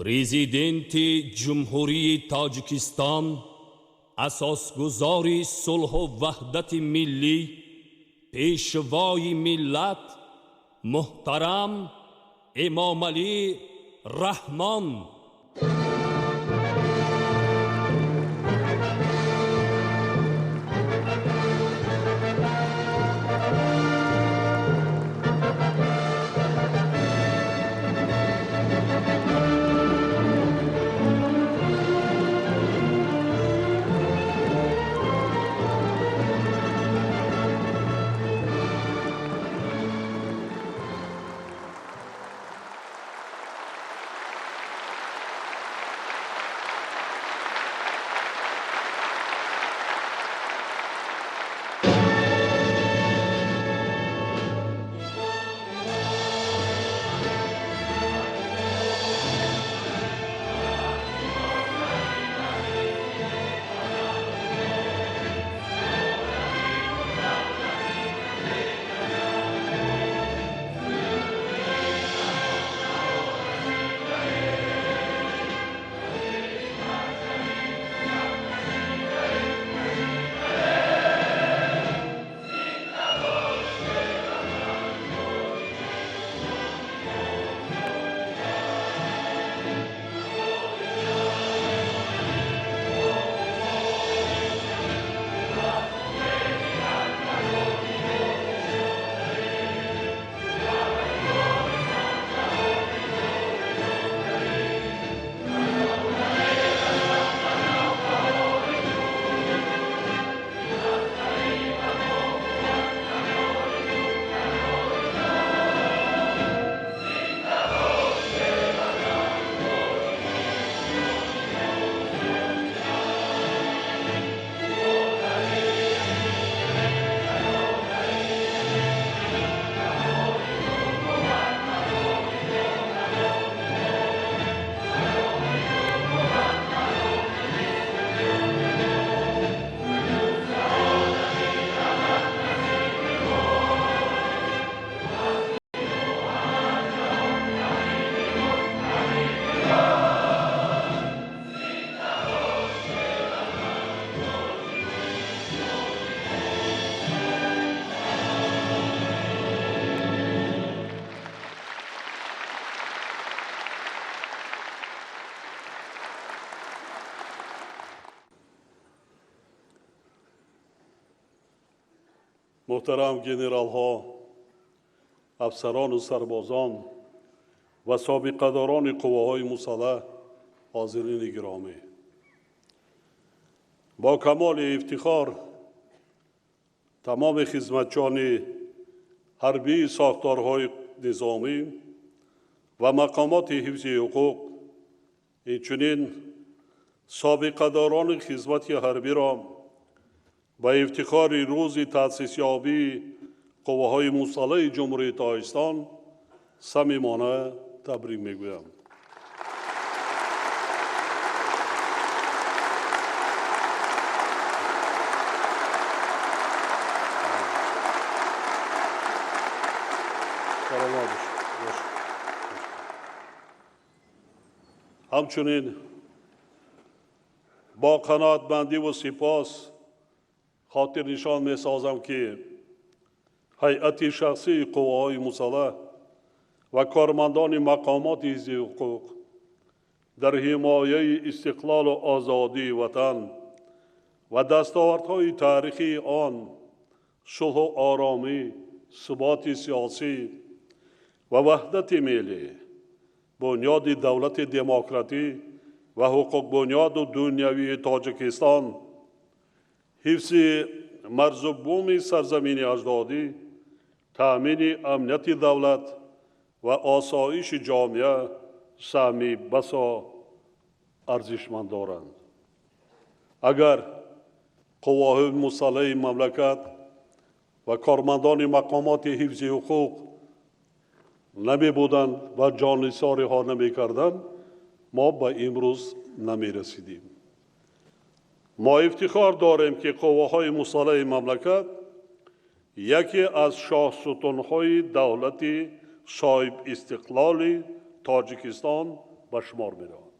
Президенти Ҷумҳурии Тоҷикистон, асосгузори сулҳу ваҳдати миллӣ, Пешвои миллат муҳтарам Эмомалӣ Раҳмон. Муҳтарам генералҳо, афсарону сарбозон ва собиқадорони қувваҳои мусаллаҳ, ҳозирини гиромӣ, бо камоли ифтихор тамоми хизматчиёни ҳарбии сохторҳои низомӣ ва мақомоти ҳифзи ҳуқуқ, инчунин собиқадорони хизмати ҳарбиро ба ифтихори рӯзи таъсисёбии қувваҳои мусаллаҳи Ҷумҳурии Тоҷикистон самимона табрик мегӯям. Ҳамчунин бо қаноатмандиву сипос хотирнишон месозам, ки ҳайати шахсии қувваҳои мусаллаҳ ва кормандони мақомоти ҳифзи ҳуқуқ дар ҳимояи истиқлолу озодии ватан ва дастовардҳои таърихии он, сулҳу оромӣ, суботи сиёсӣ ва ваҳдати миллӣ, бунёди давлати демократӣ ва ҳуқуқбунёду дунявии Тоҷикистон, ҳифзи марзу буми сарзамини аҷдодӣ, таъмини амнияти давлат ва осоиши ҷомеа саҳми басо арзишманд доранд. Агар қувваҳои мусаллаҳи мамлакат ва кормандони мақомоти ҳифзи ҳуқуқ намебуданд ва ҷоннисориҳо намекарданд, мо ба имрӯз намерасидем. Мо ифтихор дорем, ки қувваҳои мусаллаҳи мамлакат яке аз шоҳсутунҳои давлати соҳибистиқлоли Тоҷикистон ба шумор мераванд.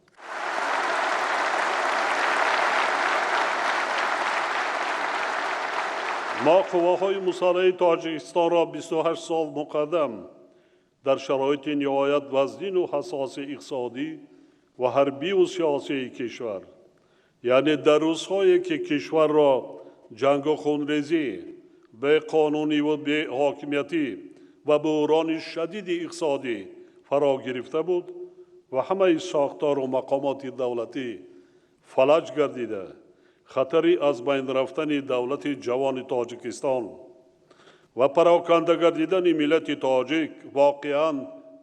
Мо қувваҳои мусаллаҳи Тоҷикистонро 28 сол муқаддам дар шароити ниҳоят вазнину ҳассоси иқтисодӣ ва ҳарбиву сиёсии кишвар, яъне дар рӯзҳое ки кишварро ҷангу хунрезӣ, беқонуниву беҳокимиятӣ ва буҳрони шадиди иқтисодӣ фаро гирифта буд ва ҳамаи сохтору мақомоти давлатӣ фалаҷ гардида, хатари аз байн рафтани давлати ҷавони Тоҷикистон ва пароканда гардидани миллати тоҷик воқеан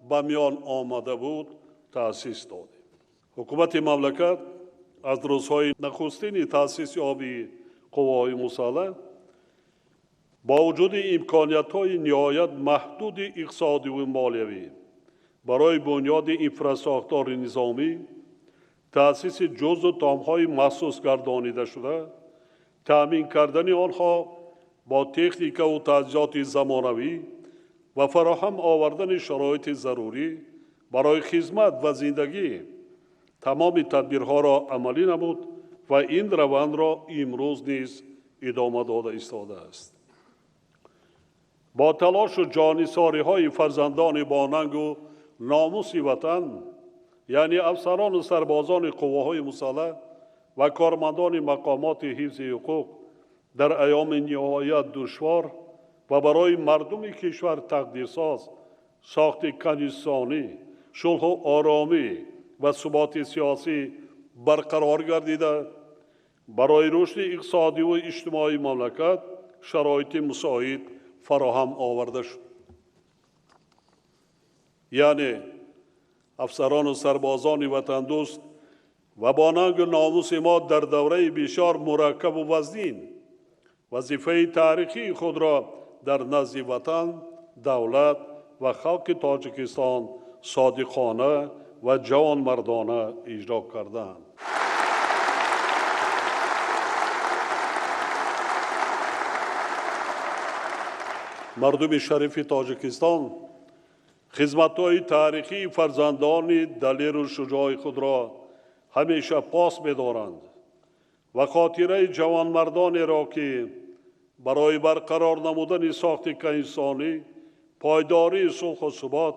ба миён омада буд, таъсис додем. Ҳукумати мамлакат аз рӯзҳои нахустини таъсиси ёбии қувваҳои мусаллаҳ бо вуҷуди имкониятҳои ниҳоят маҳдуди иқтисодиву молиявӣ барои бунёди инфрасохтори низомӣ, таъсиси ҷузъу томҳои махсус гардонида шуда, таъмин кардани онҳо бо техникаву таҷҳизоти замонавӣ ва фароҳам овардани шароити зарурӣ барои хизмат ва зиндагӣ тамоми тадбирҳоро амалӣ намуд ва ин равандро имрӯз низ идома дода истодааст. Бо талошу ҷонисориҳои фарзандони бонангу номуси ватан, яъне афсарону сарбозони қувваҳои мусаллаҳ ва кормандони мақомоти ҳифзи ҳуқуқ дар айёми ниҳоят душвор ва барои мардуми кишвар тақдирсоз сохти конститутсионӣ, сулҳу оромӣ ва суботи сиёсӣ барқарор гардида, барои рушди иқтисодиву иҷтимоии мамлакат шароити мусоид фароҳам оварда шуд. Яъне афсарону сарбозони ватандӯст ва бо нангу номуси мо дар давраи бисёр мураккабу вазнин вазифаи таърихии худро дар назди ватан, давлат ва халқи Тоҷикистон содиқона ва ҷавонмардона иҷро карданд. Мардуми шарифи Тоҷикистон хизматҳои таърихии фарзандони далеру шуҷои худро ҳамеша пос медоранд ва хотираи ҷавонмардонеро, ки барои барқарор намудани сохти конститутсионӣ, пойдории сулҳу субот,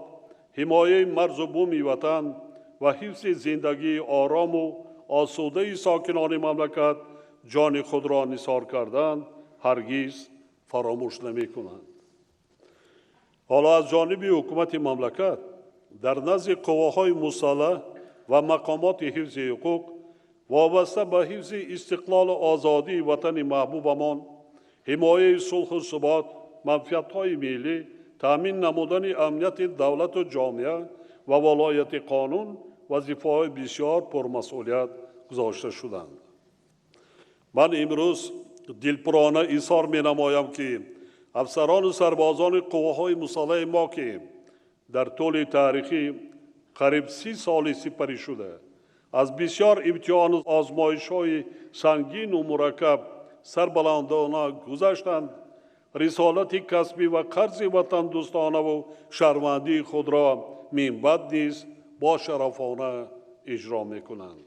ҳимояи марзу буми ватан ва ҳифзи зиндагии орому осудаи сокинони мамлакат ҷони худро нисор карданд, ҳаргиз фаромӯш намекунанд. Ҳоло аз ҷониби ҳукумати мамлакат дар назди қувваҳои мусаллаҳ ва мақомоти ҳифзи ҳуқуқ вобаста ба ҳифзи истиқлолу озодии ватани маҳбубамон, ҳимояи сулҳу субот, манфиатҳои миллӣ, таъмин намудани амнияти давлату ҷомеа ва волояти қонун вазифаҳои бисёр пурмасъулият гузошта шуданд. Ман имрӯз дилпурона изҳор менамоям, ки афсарону сарбозони қувваҳои мусаллаҳи мо, ки дар тӯли таърихӣ қариб 30 соли сипарӣ шуда, аз бисёр имтиҳону озмоишҳои сангину мураккаб сарбаландона гузаштанд, рисолати касбӣ ва қарзи ватандӯстонаву шаҳрвандии худро минбаъд низ бошарафона иҷро мекунанд.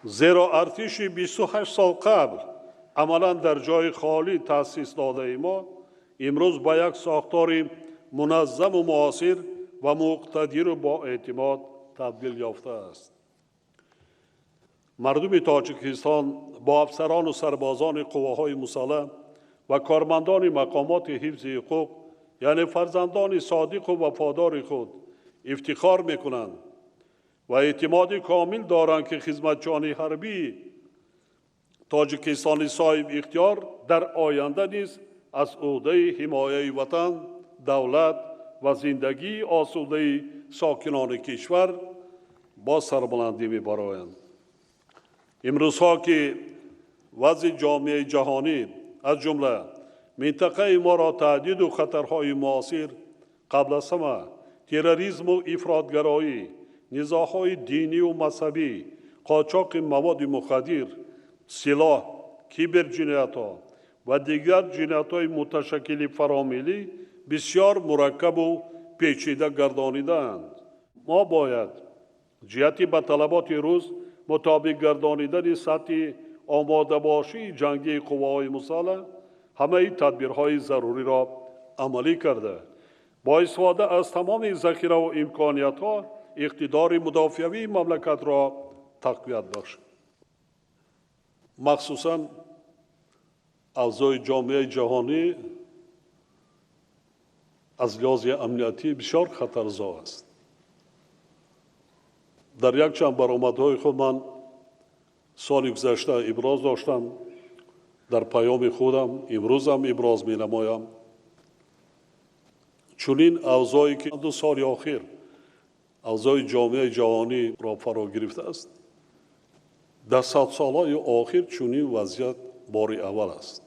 Зеро артиши 28 сол қабл амалан дар ҷои холӣ таъсис додаи мо имрӯз ба як сохтори муназзаму муосир ва муқтадиру боэътимод табдил ёфтааст. Мардуми Тоҷикистон бо афсарону сарбозони қувваҳои мусаллаҳ ва кормандони мақомоти ҳифзи ҳуқуқ, яъне фарзандони содиқу вафодори худ ифтихор мекунанд ва эътимоди комил доранд, ки хизматчиёни ҳарбии Тоҷикистони соҳиб ихтиёр дар оянда низ аз ӯҳдаи ҳимояи ватан, давлат ва зиндагии осудаи сокинони кишвар бо сарбаландӣ мебароянд. Имрӯзҳо ки вазъи ҷомеаи ҷаҳонӣ аз ҷумла минтақаи моро таҳдиду хатарҳои муосир, қабл аз ҳама терроризму ифротгароӣ, низоъҳои диниву мазҳабӣ, қочоқи маводи мухаддир, силоҳ, Киберҷиноятҳо ва дигар ҷиноятҳои муташаккили фаромиллӣ бисёр мураккабу печида гардонидаанд. Мо бояд ҷиҳати ба талаботи рӯз мутобиқ гардонидани сатҳи омодабошии ҷангии қувваҳои мусаллаҳ ҳамаи тадбирҳои заруриро амалӣ карда, бо истифода аз тамоми захираву имкониятҳо иқтидори мудофиавии мамлакатро тақвият бахшем. Махсусан авзои ҷомеаи ҷаҳонӣ аз лиҳози амниятӣ бисёр хатарзо аст. Дар якчанд баромадҳои худ ман соли гузашта иброз доштам, дар паёми худам имрӯзам иброз менамоям. Чунин авзое ки 2 соли охир авзои ҷомеаи ҷаҳониро фаро гирифтааст, дар садсолҳои охир чунин вазъият бори аввал аст.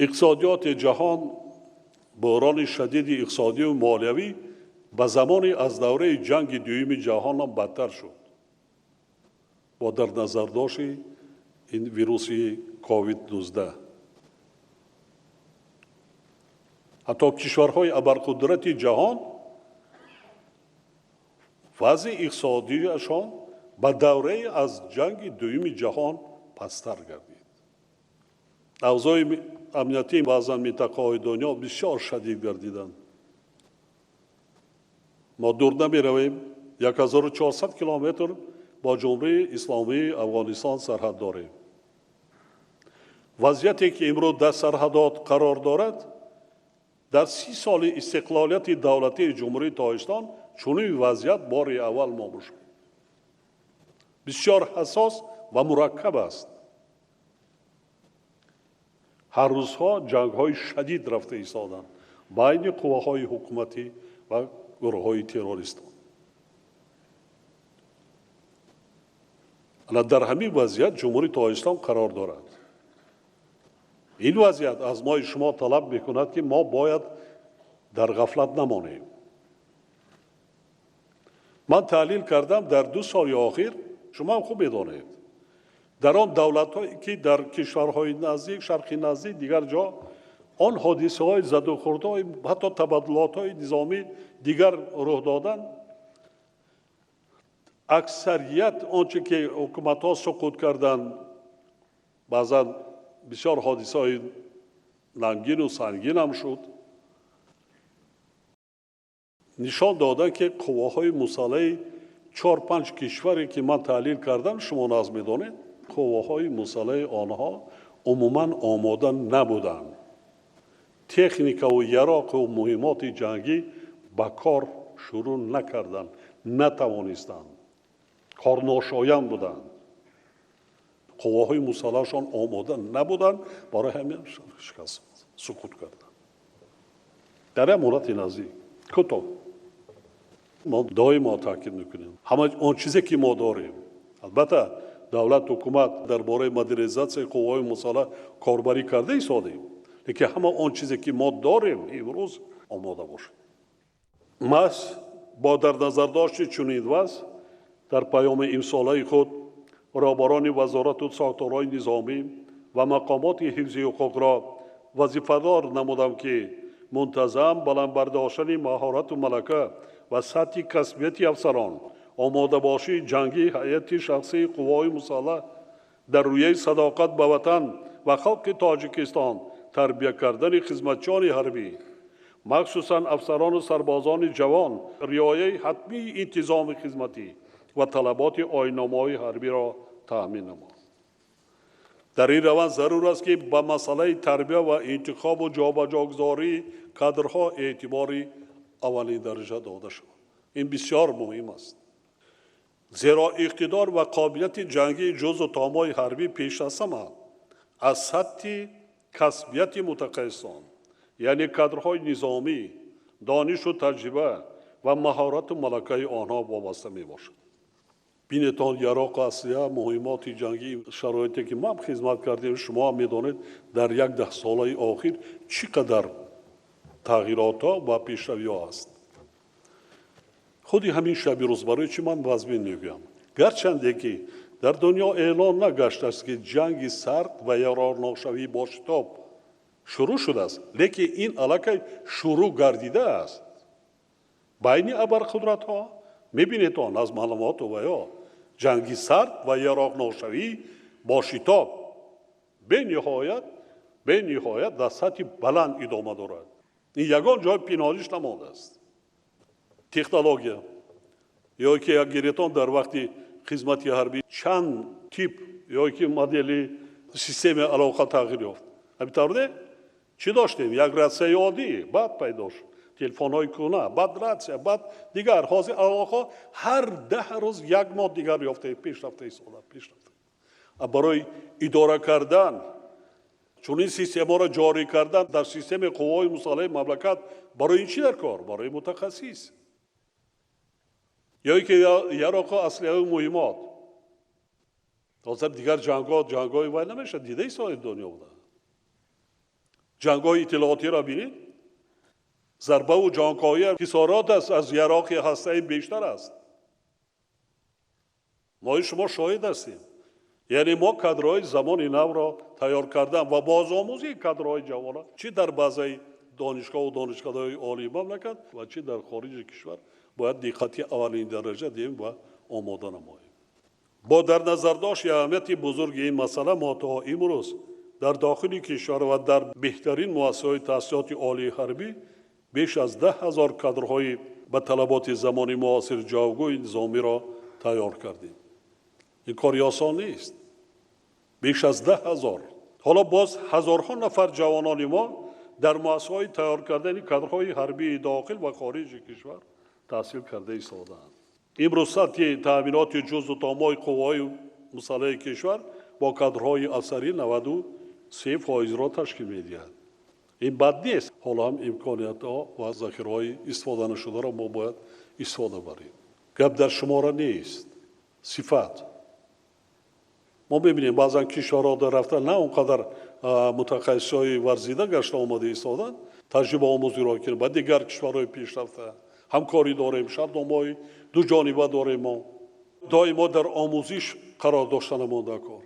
Иқтисодиёти ҷаҳон буҳрони шадиди иқтисодию молиявӣ ба замони аз давраи ҷанги дуюми ҷаҳонам бадтар шуд. Бо дар назардошти ин вируси ковид-19. Ҳатто кишварҳои абарқудрати ҷаҳон вазъи иқтисодиашон ба давраи аз ҷанги дуюми ҷаҳон пасттар гардид. Авзои амниятии баъзан минтақаҳои дунё бисёр шадид гардиданд. Мо дур намеравем, 1400 километр бо Ҷумҳурии Исломии Афғонистон сарҳад дорем. Вазъияте ки имрӯз дар сарҳадот қарор дорад, дар 30 соли истиқлолияти давлатии Ҷумҳурии Тоҷикистон чунин вазъият бори аввал мо мушоҳид. Бисёр ҳассос ва мураккаб аст. Ҳар рӯзҳо ҷангҳои шадид рафта истоданд байни қувваҳои ҳукуматӣ ва гурӯҳҳои террористон. Ана дар ҳамин вазъият Ҷумҳурии Тоҷикистон қарор дорад. Ин вазъият аз мои шумо талаб мекунад, ки мо бояд дар ғафлат намонем. Ман таҳлил кардам дар 2 соли охир, шумо ҳам хуб медонед, дар он давлатҳое ки дар кишварҳои наздик, шарқи наздик, дигар ҷо он ҳодисаҳои задухӯрдҳои, ҳатто табаддулотҳои низомӣ дигар рӯҳ доданд, аксарият он чӣ ки ҳукуматҳо суқут карданд, баъзан бисёр ҳодисаҳои нангину сангин ҳам шуд, нишон доданд, ки қувваҳои мусаллаҳи 4-5 кишваре ки ман таҳлил кардам, шумо наз медонед, қувваҳои мусаллаҳи онҳо умуман омода набуданд. Техникаву яроқу муҳиммоти ҷангӣ ба кор шурӯъ накарданд, натавонистанд, корношоям буданд. Қувваҳои мусаллаҳашон омода набуданд, барои ҳамин шикаст суқут карданд. Дар як муҳлати наздик кӯтоҳ мо доимо таъкид мекунем, ҳама он чизе ки мо дорем, албатта давлат ҳукумат дар бораи модернизатсияи қувваҳои мусаллаҳ корбарӣ карда истодем, лекин ҳама он чизе ки мо дорем имрӯз омода бошем. Маҳз бо дар назардошти чунин вазъ дар паёми имсолаи худ роҳбарони вазорату сохторҳои низомӣ ва мақомоти ҳифзи ҳуқуқро вазифадор намудам, ки мунтазам баланд бардоштани маҳорату малака ва сатҳи касбияти афсарон, омодабошии ҷангии ҳайати шахсии қувваҳои мусаллаҳ дар рӯяи садоқат ба ватан ва халқи Тоҷикистон тарбия кардани хизматчиёни ҳарбӣ, махсусан афсарону сарбозони ҷавон, риояи ҳатмии интизоми хизматӣ ва талаботи оинномаҳои ҳарбиро таъмин намуд. Дар ин раванд зарур аст, ки ба масъалаи тарбия ва интихобу ҷобаҷогузории кадрҳо эътибори аввалин дараҷа дода шавад. Ин бисёр муҳим аст, зеро иқтидор ва қобилияти ҷангии ҷузъу томои ҳарбӣ пеш аз ҳама аз сатҳи касбияти мутахассисон, яъне кадрҳои низомӣ, донишу таҷриба ва маҳорату малакаи онҳо вобаста мебошад. Бинетон, яроқу аслиҳа, муҳиммоти ҷангӣ, шароите ки мо ҳам хизмат кардем, шумо ҳам медонед, дар як даҳсолаи охир чӣ қадар тағйиротҳо ва пешравиҳо аст. Худи ҳамин шаби рӯз барои чӣ ман вазмин мегӯям? Гарчанде ки Дар дунё эълон нагаштааст, ки ҷанги сард ва яроқнокшавӣ бо шитоб шурӯъ шудааст, лекин ин аллакай шурӯъ гардидааст. Байни абарқудратҳо мебинед он аз маълумоту ва ё ҷанги сард ва яроқнокшавӣ бо шитоб бениҳоят дар сатҳи баланд идома дорад. Ин ягон ҷой пинҳониш намондааст. Технология ё ки як гиретон дар вақти хизмати ҳарбӣ чанд тип ё ки модели системаи алоқа тағйир ёфт. Ҳамин тавр не? Чӣ доштем? Як ратсияи оддӣ, баъд пайдо шуд телефонҳои кӯҳна, баъд ратсия, баъд дигар. Ҳозир алоқа ҳар 10 рӯз як моҳ дигар ёфта, пешрафта истода, пешрафта. Барои идора кардан чунин системаро ҷорӣ кардан дар системаи қувваҳои мусаллаҳи мамлакат барои ин чӣ дар кор? Барои мутахассис. Ё ки яроқу аслиҳаи муҳимот. Ҳозир дигар ҷангҳо ҷангҳои вай намешавад, дида истодаед дунё буда. Ҷангҳои иттилоотиро бинед, зарбаву ҷонкоҳӣ хисорот аст, аз яроқи ҳастаӣ бештар аст. Мои шумо шоҳид ҳастем. Яъне мо кадрҳои замони навро тайёр кардан ва бозомӯзии кадрҳои ҷавонон чӣ дар базаи донишгоҳу донишкадаҳои олии мамлакат ва чӣ дар хориҷи кишвар бояд диққати аввалин дараҷа диҳем ва омода намоем. Бо дар назардошти аҳамияти бузурги ин масъала мо то имрӯз дар дохили кишвар ва дар беҳтарин муассисаҳои таҳсилоти олии ҳарбӣ беш аз 10 ҳазор кадрҳои ба талаботи замони муосир ҷавобгӯи низомиро тайёр кардем. Ин кори осон нест. Беш аз 10 ҳазор. Ҳоло боз ҳазорҳо нафар ҷавонони мо дар муассисаҳои тайёр кардани кадрҳои ҳарбии дохил ва хориҷи кишвар таҳсил карда истодаанд. Имрӯз сатҳи таъминоти ҷузъу томои қувваҳои мусаллаҳи кишвар бо кадрҳои асарӣ 93%-ро ташкил медиҳад. Ин бад нест. Ҳоло ҳам имкониятҳо ва захираҳои истифода нашударо мо бояд истифода барем. Гап дар шумора нест, сифат. Мо мебинем баъзан кишварҳо дар рафта на он қадар мутахассисҳои варзида гашта омада истоданд, таҷрибаомӯзиро кунем ба дигар кишварҳои пешрафта ҳамкорӣ дорем, шартномаҳои дуҷониба дорем. Мо доимо дар омӯзиш қарор доштанамон дар кор.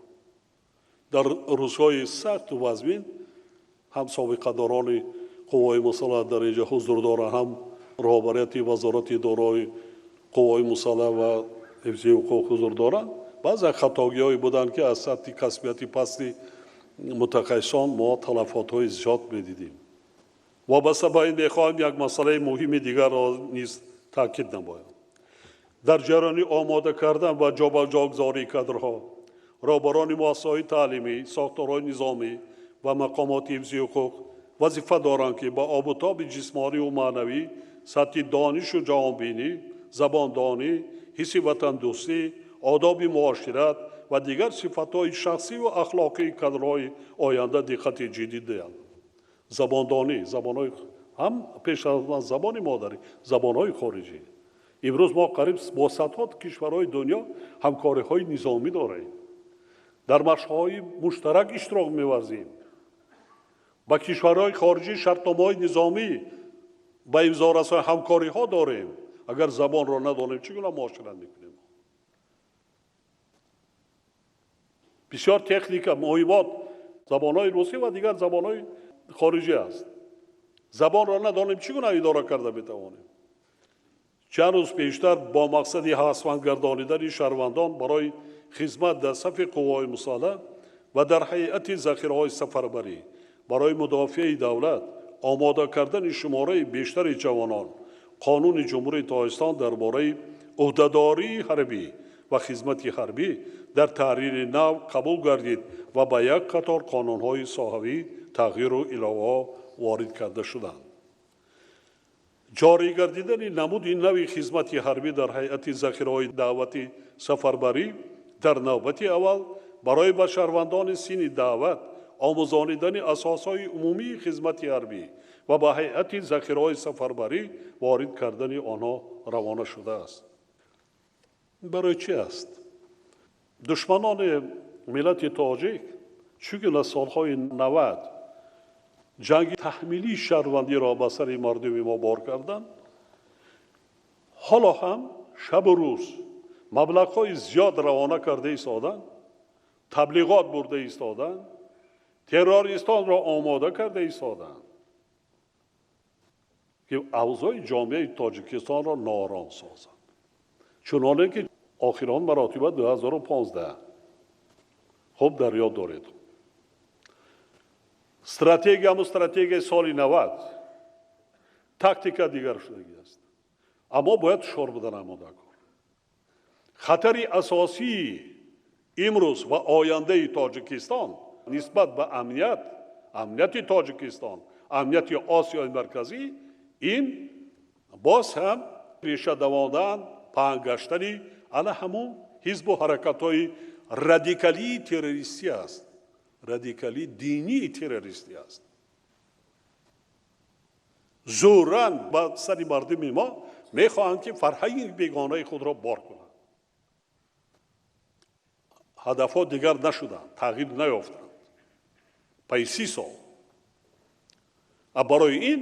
Дар рӯзҳои сахту вазмин ҳам собиқадорони қувваҳои мусаллаҳ дар инҷо ҳузур доранд, ҳам роҳбарияти вазорати идораҳои қувваҳои мусаллаҳ ва ҳифзи ҳуқуқ ҳузур доранд. Баъзе хатогиҳое буданд, ки аз сатҳи касбияти пасти мутахассисон мо талафотҳои зиёд медидем. Вобаста ба ин мехоҳам як масъалаи муҳими дигарро низ таъкид намоям. Дар ҷараёни омода кардан ва ҷобаҷогузории кадрҳо роҳбарони муассисаҳои таълимӣ, сохторҳои низомӣ ва мақомоти ҳифзи ҳуқуқ вазифа доранд, ки ба обутоби ҷисмониву маънавӣ, сатҳи донишу ҷаҳонбинӣ, забондонӣ, ҳисси ватандӯстӣ, одоби муошират ва дигар сифатҳои шахсиву ахлоқии кадрҳои оянда диққати ҷиддӣ диҳанд. Забондонӣ, забонҳои ҳам пеш аз забони модарӣ, забонҳои хориҷӣ. Имрӯз мо қариб бо садҳо кишварҳои дунё ҳамкориҳои низомӣ дорем. Дар машқҳои муштарак иштирок меварзем. Ба кишварҳои хориҷӣ шартномаҳои низомӣ ба имзо расони ҳамкориҳо дорем. Агар забонро надонем, чӣ гуна муошират мекунем? Бисёр техника, муҳимот, забонҳои русӣ ва дигар забонҳои хориҷӣ аст. Забонро надонем, чӣ гуна идора карда метавонем? Чанд рӯз пештар бо мақсади ҳавасманд гардонидани шаҳрвандон барои хизмат дар сафи қувваҳои мусаллаҳ ва дар ҳайати захираҳои сафарбарӣ барои мудофиаи давлат омода кардани шумораи бештари ҷавонон қонуни Ҷумҳурии Тоҷикистон дар бораи ӯҳдадории ҳарбӣ ва хизмати ҳарбӣ дар таҳрири нав қабул гардид ва ба як қатор қонунҳои соҳавӣ тағйиру иловаҳо ворид карда шуданд. Ҷорӣ гардидани намуди нави хизмати ҳарбӣ дар ҳайати захираҳои даъвати сафарбарӣ дар навбати аввал барои ба шаҳрвандони синни даъват омӯзонидани асосҳои умумии хизмати ҳарбӣ ва ба ҳайати захираҳои сафарбарӣ ворид кардани онҳо равона шудааст. Барои чӣ аст? Душманони миллати тоҷик чӣ гуна солҳои 90 ҷанги таҳмилии шаҳрвандиро ба сари мардуми мо бор карданд, ҳоло ҳам шабу рӯз Маблағҳои зиёд равона карда истоданд, таблиғот бурда истоданд, террористонро омода карда истоданд, ки авзои ҷомеаи Тоҷикистонро ноором созанд. Чуноне ки охирон маротиба 2015 хуб дар ёд доред. Стратегияму стратегияи соли 90 тактика дигар шудагӣ аст. Аммо бояд ҳушёр будан омодакор. Хатари асосии имрӯз ва ояндаи Тоҷикистон нисбат ба амният, амнияти Тоҷикистон, амнияти Осиёи Марказӣ ин боз ҳам реша давондан, паҳн гаштани ана ҳамун ҳизбу ҳаракатҳои радикалии террористӣ аст, радикалии динии террористӣ аст. Зӯран ба сари мардуми мо мехоҳанд, ки фарҳанги бегонаи худро бор кунанд. Ҳадафҳо дигар нашуданд, тағйир наёфтанд пайи 30 сол. А барои ин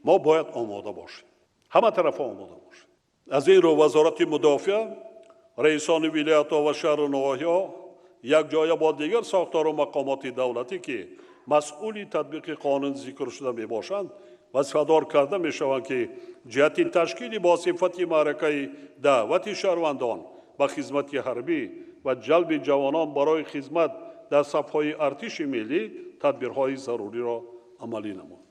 мо бояд омода бошем, ҳама тарафа омода бошем. Аз ин рӯ Вазорати мудофиа, раисони вилоятҳо ва шаҳру ноҳияҳо якҷоя бо дигар сохтору мақомоти давлатӣ, ки масъули татбиқи қонун зикршуда мебошанд, вазифадор карда мешаванд, ки ҷиҳати ташкили бо сифати маъракаи даъвати шаҳрвандон ба хизмати ҳарбӣ ва ҷалби ҷавонон барои хизмат дар сафҳои артиши миллӣ тадбирҳои заруриро амалӣ намуд.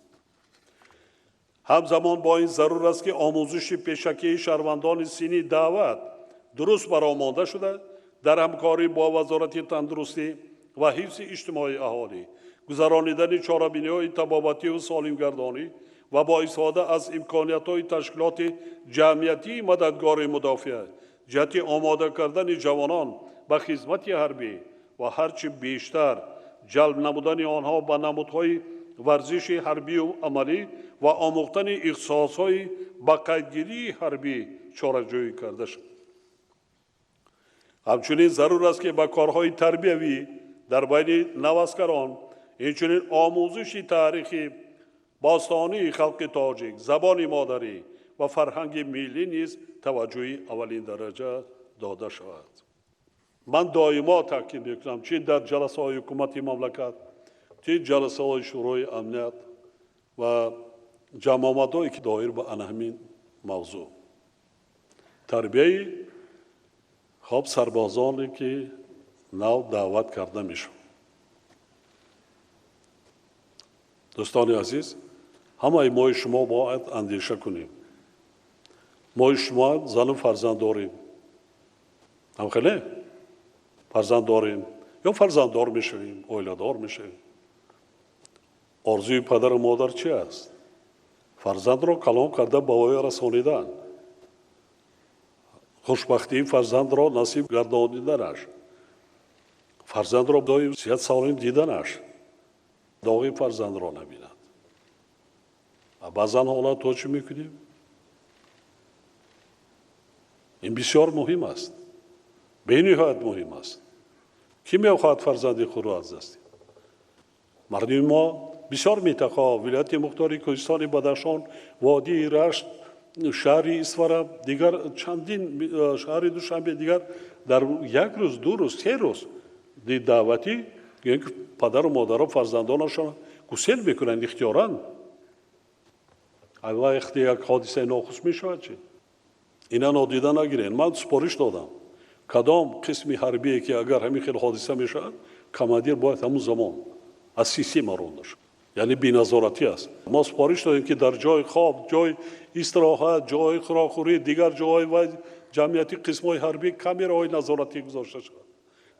Ҳамзамон бо ин зарур аст, ки омӯзиши пешакии шаҳрвандони синни даъват дуруст баромонда шуда, дар ҳамкорӣ бо Вазорати тандурустӣ ва ҳифзи иҷтимоии аҳолӣ, гузаронидани чорабиниҳои табобативу солимгардонӣ ва бо истифода аз имкониятҳои ташкилоти ҷамъиятии мададгори мудофиа ҷиҳати омода кардани ҷавонон ба хизмати ҳарбӣ ва ҳарчи бештар ҷалб намудани онҳо ба намудҳои варзиши ҳарбию амалӣ ва омӯхтани ихтисосҳои ба қайдгирии ҳарбӣ чораҷӯӣ карда шуд. Ҳамчунин зарур аст, ки ба корҳои тарбиявӣ дар байни наваскарон, инчунин омӯзиши таърихи бостонии халқи тоҷик, забони модарӣ ва фарҳанги миллӣ низ таваҷҷӯҳи аввалин дараҷа дода шавад. Ман доимо таъкид мекунам, чи дар ҷаласаҳои ҳукумати мамлакат, чи ҷаласаҳои Шӯрои амният ва ҷамъомадҳое, ки доир ба ана ҳамин мавзӯъ. Тарбияи хоб сарбозоне, ки нав даъват карда мешаванд. Дӯстони азиз, ҳамаи мои шумо бояд андеша кунем. Мои шумо зану фарзанд дорем. Ҳамхеле? Фарзанд дорем. Ё фарзанддор мешавем, оиладор мешавем. Орзуи падару модар чи аст? Фарзандро калон карда ба воя расонидан. Хушбахтии фарзандро насиб гардониданаш. Фарзандро доим сиҳат солим диданаш. Доғи фарзандро набинад. А баъзан ҳолатҳо чӣ мекунем? Ин бисёр муҳим аст. Бениҳоят муҳим аст. Кӣ мехоҳад фарзанди худро аз даст диҳад? Мардуми мо бисёр минтақаҳо, вилояти мухтори Кӯҳистони Бадахшон, водии Рашт, шаҳри Исфара, дигар чандин шаҳри Душанбе, дигар дар як рӯз, 2 рӯз, 3 рӯз даъватӣ, ки падару модаро фарзандонашон гусел мекунанд ихтиёран. Вақте як ҳодисаи нохуш мешавад чӣ? Ина нодида нагирен. Ман супориш додам. Кадом қисми ҳарбие, ки агар ҳамин хел ҳодиса мешавад, командир бояд ҳамун замон аз система ронда шавад. Яъне беназоратӣ аст. Мо супориш додем, ки дар ҷои хоб, ҷои истироҳат, ҷои хӯрокхӯрӣ, дигар ҷоҳои ва ҷамъиятӣ қисмҳои ҳарбӣ камераҳои назоратӣ гузошта шавад.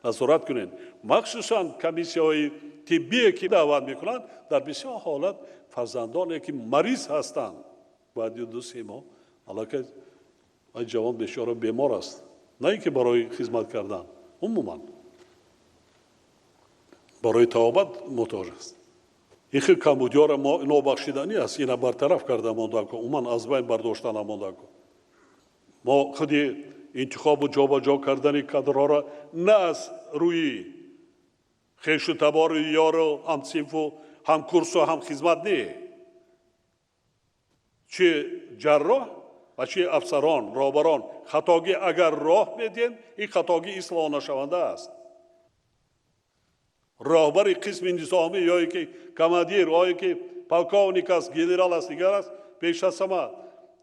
Назорат кунед. Махсусан комиссияҳои тиббие, ки даъват мекунанд, дар бисёр ҳолат фарзандоне, ки мариз ҳастанд, баъди 2-3 моҳ аллакай ҷавон бечора бемор аст. На ин ки барои хизмат кардан, умуман барои табобат муҳтоҷ аст. Ин хел камбудиёро мо нобахшиданӣ аст, ина бартараф карда мондаку, умуман аз байн бардошта намондаку. Мо худи интихобу ҷобаҷо кардани кадрҳоро на аз рӯи хешу табору ёру ҳамсинфу ҳамкурсу ҳамхизмат не, чи ҷарроҳ, ва чи афсарон, роҳбарон хатогӣ агар роҳ медиҳем, ин хатогӣ ислоҳ нашаванда аст. Роҳбари қисми низомӣ ё ки командир, ё ки полковник аст, генерал аст, дигар аст, пеш аз ҳама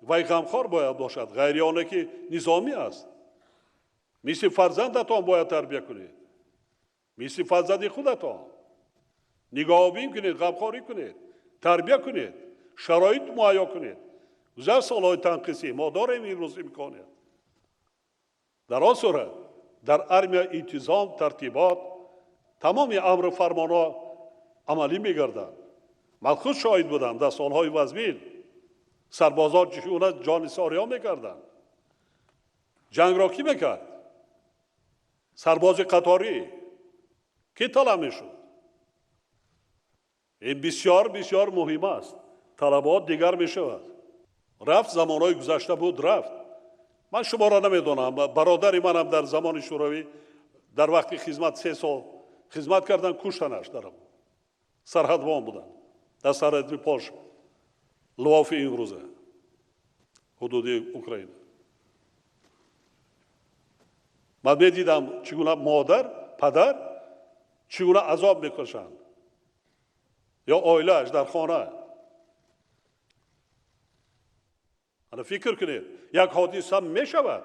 вай ғамхор бояд бошад, ғайри оне ки низомӣ аст. Мисли фарзандатон бояд тарбия кунед, мисли фарзанди худатон нигоҳубин кунед, ғамхорӣ кунед, тарбия кунед, шароит муҳайё кунед. Гузашт солҳои танқисӣ, мо дорем имрӯз имконият. Дар он сурат дар армия интизом, тартибот, тамоми амру фармонҳо амалӣ мегарданд. Ман худ шоҳид будам дар солҳои вазмин сарбозон чигуна ҷонисориҳо мекарданд. Ҷангро кӣ мекард? Сарбози қаторӣ кӣ талаб мешуд? Ин бисёр бисёр муҳим аст. Талабот дигар мешавад. Рафт замонҳои гузашта буд, рафт. Ман шуморо намедонам. Бародари манам дар замони Шӯравӣ дар вақти хизмат 3 сол хизмат кардан, куштанаш дар сарҳадбон буданд дар сарҳади Полша, Лвови имрӯза, ҳудуди Украина. Ман медидам чӣ гуна модар, падар чӣ гуна азоб мекашанд ё оилааш дар хона. Ана фикр кунед, як ҳодиса мешавад.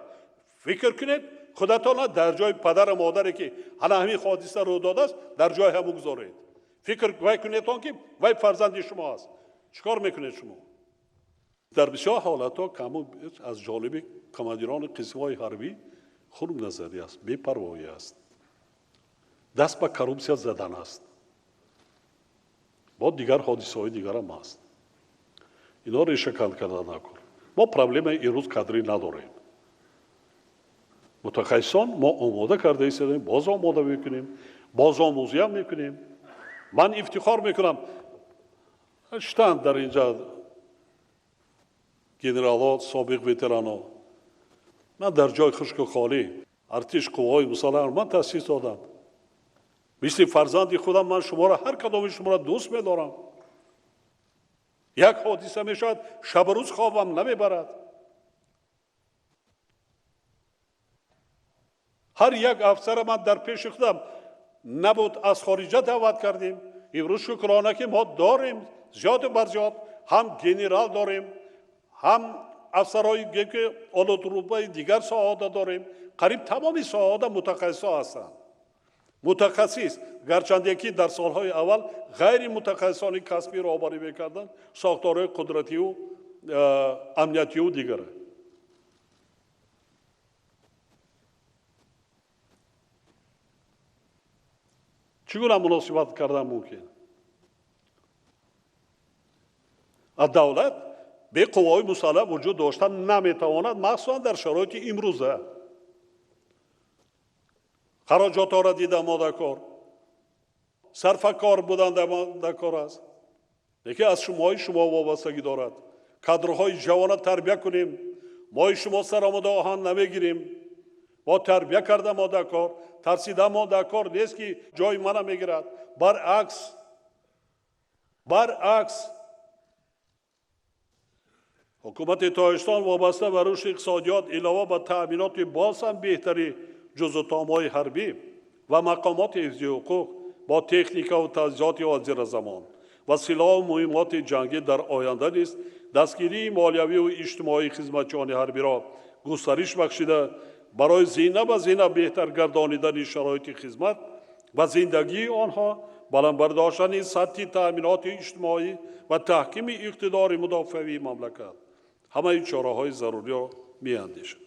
Фикр кунед худатона дар ҷои падару модаре ки ана ҳамин ҳодиса рӯ додааст, дар ҷои ҳамон гузоред. Фикр вай кунедон ки вай фарзанди шумо аст. Чӣ кор мекунед шумо? Дар бисёр ҳолатҳо каму аз ҷониби командирони қисмҳои ҳарбӣ хунукназарӣ аст, бепарвоӣ аст, даст ба коррупсия задан аст. Бо дигар ҳодисаҳои дигарам аст. Ино решакан карда накун. Мо проблемаи имрӯз кадрӣ надорем. Мутахассисон мо омода карда истодем, боз омода мекунем, боз омӯзиам мекунем. Ман ифтихор мекунам. Штанд дар инҷа генералҳо, собиқ ветеранҳо. Ман дар ҷои хушку холӣ артиш қувваҳои мусаллаҳ ман таъсис додам. Мисли фарзанди худам ман шуморо, ҳар кадоми шуморо дӯст медорам. Як ҳодиса мешавад, шабу рӯз хобам намебарад. Ҳар як афсара ман дар пеши худам набуд, аз хориҷа даъват кардем. Имрӯз шукрона ки мо дорем зиёду бар зиёд, ҳам генерал дорем, ҳам афсарҳои ки олотрубаи дигар соҳаҳо дорем. Қариб тамоми соҳаҳо мутахассисҳо ҳастанд. Мутахассис, гарчанде ки дар солҳои аввал ғайри мутахассисони касбӣ роҳбарӣ мекарданд, сохторҳои қудратию амниятию дигара. Чӣ гуна муносибат кардан мумкин? А давлат бе қувваҳои мусаллаҳ вуҷуд дошта наметавонад, махсусан дар шароити имрӯза. Хароҷотҳоро дида модакор, сарфакор будан дакор аст. Лекин аз шумои шумо вобастагӣ дорад. Кадрҳои ҷавона тарбия кунем. Мои шумо саромада оҳан намегирем. Мо тарбия карда модакор, тарсида модакор нест ки ҷои мана мегирад. Баръакс, баръакс, ҳукумати Тоҷикистон вобаста ба рушди иқтисодиёт илова ба таъминоти боз ҳам беҳтари ҷузъутомҳои ҳарбӣ ва мақомоти ҳифзи ҳуқуқ бо техникаву таҷҳизоти ҳозиразамон ва силоҳу муҳиммоти ҷангӣ дар оянда низ дастгирии молиявию иҷтимоии хизматчиёни ҳарбиро густариш бахшида барои зина ба зина беҳтар гардонидани шароити хизмат ва зиндагии онҳо, баланд бардоштани сатҳи таъминоти иҷтимоӣ ва таҳкими иқтидори мудофиавии мамлакат ҳамаи чораҳои заруриро меандешад.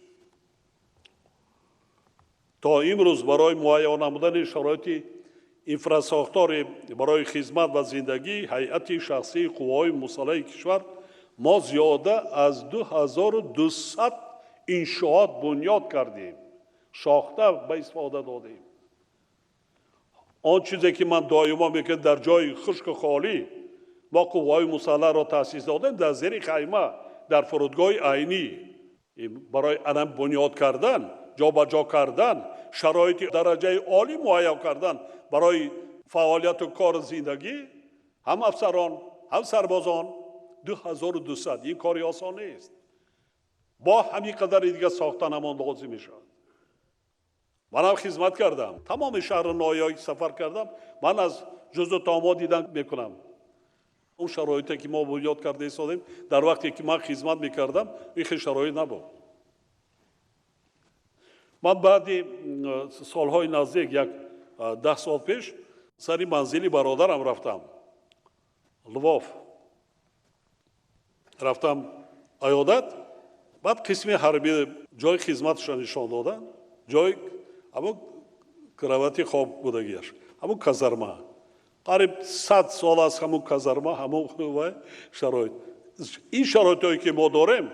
То имрӯз барои муайян намудани шароити инфрасохтори барои хизмат ва зиндагии ҳайати шахсии қувваҳои мусаллаҳи кишвар мо зиёда аз 2200 иншоот бунёд кардем, сохта ба истифода додем. Он чизе ки ман доимо мегӯям, дар ҷои хушку холӣ мо қувваҳои мусаллаҳро таъсис додем, дар зери хайма, дар фурудгоҳи айнӣ. Барои анам бунёд кардан, ҷобаҷо кардан, шароити дараҷаи олӣ муайян кардан барои фаъолияту кору зиндагӣ ҳам афсарон, ҳам сарбозон 2200. Ин кори осон нест. Бо ҳамин қадари дига сохтанамон лозим мешавад. Манам хизмат кардам, тамоми шаҳру ноҳияҳо сафар кардам, ман аз ҷузъу томо дидан мекунам. Он шароите ки мо бунёд карда истодем, дар вақте ки ман хизмат мекардам, ин хел шароит набуд. Ман баъди солҳои наздик, як 10 сол пеш, сари манзили бародарам рафтам. Лвов. Рафтам аёдат, баъд қисми ҳарбӣ ҷои хизматашро нишон доданд, ҷои ҳамон кровати хоб будагиаш, ҳамон казарма. Қариб 100 сол аст ҳамон казарма, ҳамон шароит. Ин шароитҳое ки мо дорем,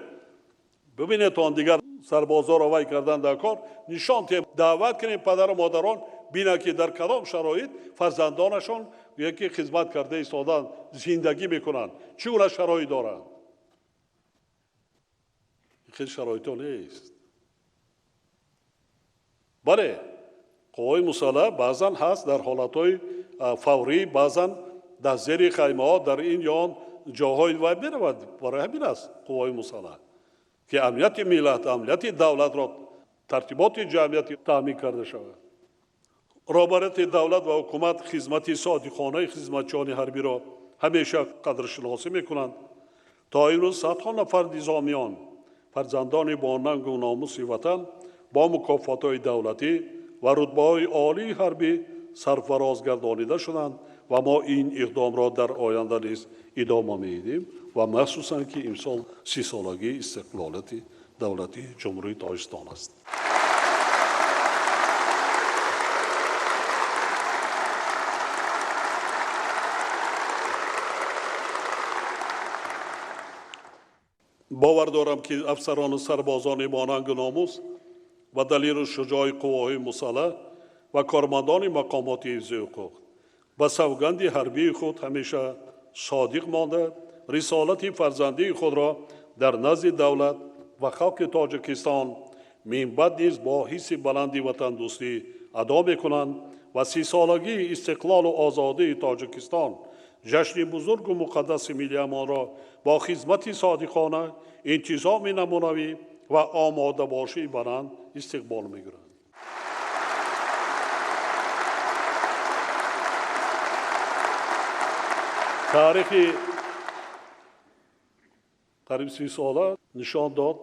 бибинед, он дигар сарбозоро вай кардан дар кор, нишон диҳем, даъват кунем падару модарон, бинанд ки дар кадом шароит фарзандонашон яке хизмат карда истодан зиндагӣ мекунанд, чӣ гуна шароит доранд. Хеле шароитҳо нест. Бале, қувваҳои мусаллаҳ баъзан ҳаст дар ҳолатҳои фаврӣ, баъзан дар зери хаймаҳо, дар ин ё он ҷоҳои вай меравад. Барои ҳамин аст қувваҳои мусаллаҳ ки амнияти миллат, амнияти давлатро, тартиботи ҷамъияти таъмин карда шавад. Роҳбарияти давлат ва ҳукумат хизмати содиқонаи хизматчиёни ҳарбиро ҳамеша қадршиносӣ мекунанд. То имрӯз садҳо нафар низомиён, фарзандони бо нангу номуси ватан бо мукофотҳои давлатӣ ва рутбаҳои олии ҳарбӣ сарфароз гардонида шуданд ва мо ин иқдомро дар оянда низ идома медиҳем ва махсусан ки имсол 30-солагии истиқлолияти давлатии Ҷумҳурии Тоҷикистон аст. Бовар дорам ки афсарону сарбозони бо нангу номус ва далеру шуҷои қувваҳои мусаллаҳ ва кормандони мақомоти ҳифзи ҳуқуқ ба савганди ҳарбии худ ҳамеша содиқ монда, рисолати фарзандии худро дар назди давлат ва халқи Тоҷикистон минбаъд низ бо ҳисси баланди ватандӯстӣ адо мекунанд ва 30-солагии истиқлолу озодии Тоҷикистон, ҷашни бузургу муқаддаси миллиямонро бо хизмати содиқона, интизоми намунавӣ ва омодабошии баланд истиқбол мегиранд. Таърихи қариб 30 сола нишон дод,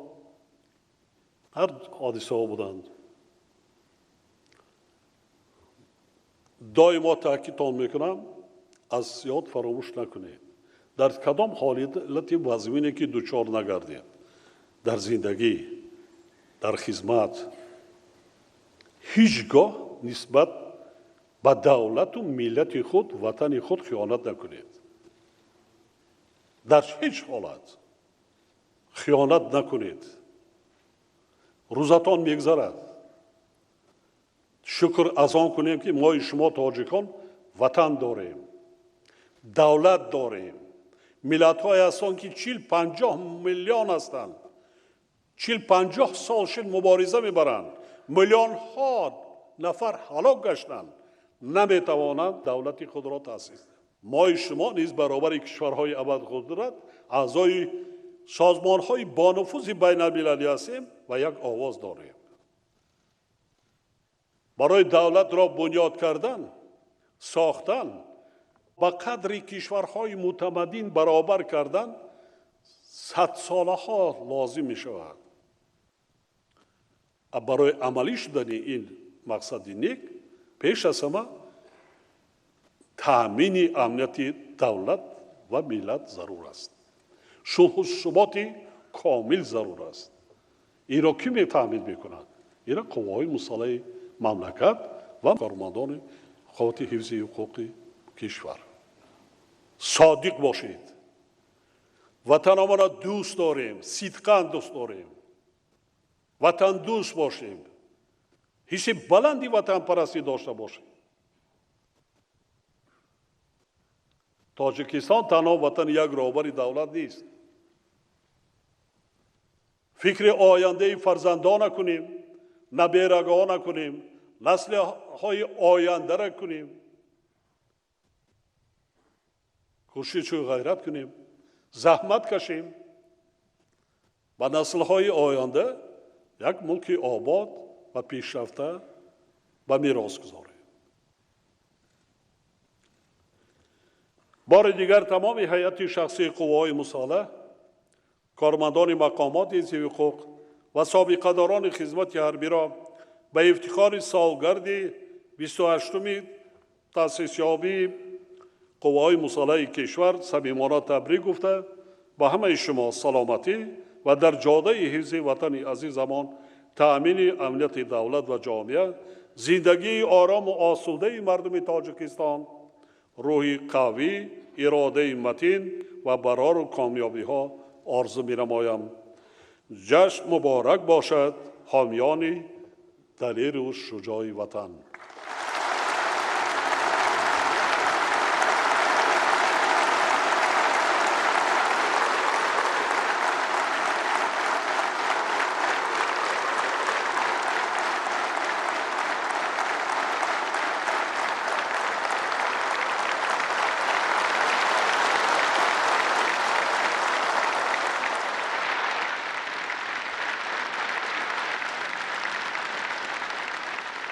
ҳар ҳодисаҳо буданд. Доимо таъкидтон мекунам, аз ёд фаромӯш накунед. Дар кадом ҳолати вазмине ки дучор нагардед, дар зиндагӣ, дар хизмат, ҳеҷ гоҳ нисбат ба давлату миллати худ, ватани худ хиёнат накунед. Дар ҳеҷ ҳолат хиёнат накунед. Рӯзатон мегзарад. Шукр аз он кунем ки мои шумо тоҷикон ватан дорем, давлат дорем. Миллатҳое ҳастанд ки 40-50 миллион ҳастанд, 40-50 сол шид мубориза мебаранд, миллионҳо нафар ҳалок гаштанд, наметавонанд давлати худро таъсис диҳанд. Мои шумо низ баробари кишварҳои абарқудрат аъзои созмонҳои бонуфузи байналмилалӣ ҳастем ва як овоз дорем. Барои давлатро бунёд кардан, сохтан, ба қадри кишварҳои мутамаддин баробар кардан садсолаҳо лозим мешавад. Барои амалӣ шудани ин мақсади нек пеш аз ҳама таъмини амнияти давлат ва миллат зарур аст. Сулҳу суботи комил зарур аст. Инро кӣ метаъмин мекунад? Инро қувваҳои мусаллаҳи мамлакат ва кормандони қуввати ҳифзи ҳуқуқи кишвар. Содиқ бошед. Ватанамонро дӯст дорем, сидқан дӯст дорем. Ватандӯст бошем. Ҳисси баланди ватанпарастӣ дошта бошем. Тоҷикистон танҳо ватани як роҳбари давлат нест. Фикри ояндаи фарзандона кунем, наберагона кунем, наслҳои ояндара кунем. Кӯшишу ғайрат кунем, заҳмат кашем. Ба наслҳои оянда як мулки обод ва пешрафта ба мерос гузорем. Бори дигар тамоми ҳайати шахсии қувваҳои мусаллаҳ, кормандони мақомоти ҳифзи ҳуқуқ ва собиқадорони хизмати ҳарбиро ба ифтихори солгарди 28-уми таъсисёбии қувваҳои мусаллаҳи кишвар самимона табрик гуфта, ба ҳамаи шумо саломатӣ ва дар ҷодаи ҳифзи ватани азизамон, таъмини амнияти давлат ва ҷомеа, зиндагии орому осудаи мардуми Тоҷикистон, рӯҳи қавӣ, иродаи матин ва барору комёбиҳо орзу менамоям. Ҷашн муборак бошад, ҳомиёни далеру шуҷои ватан.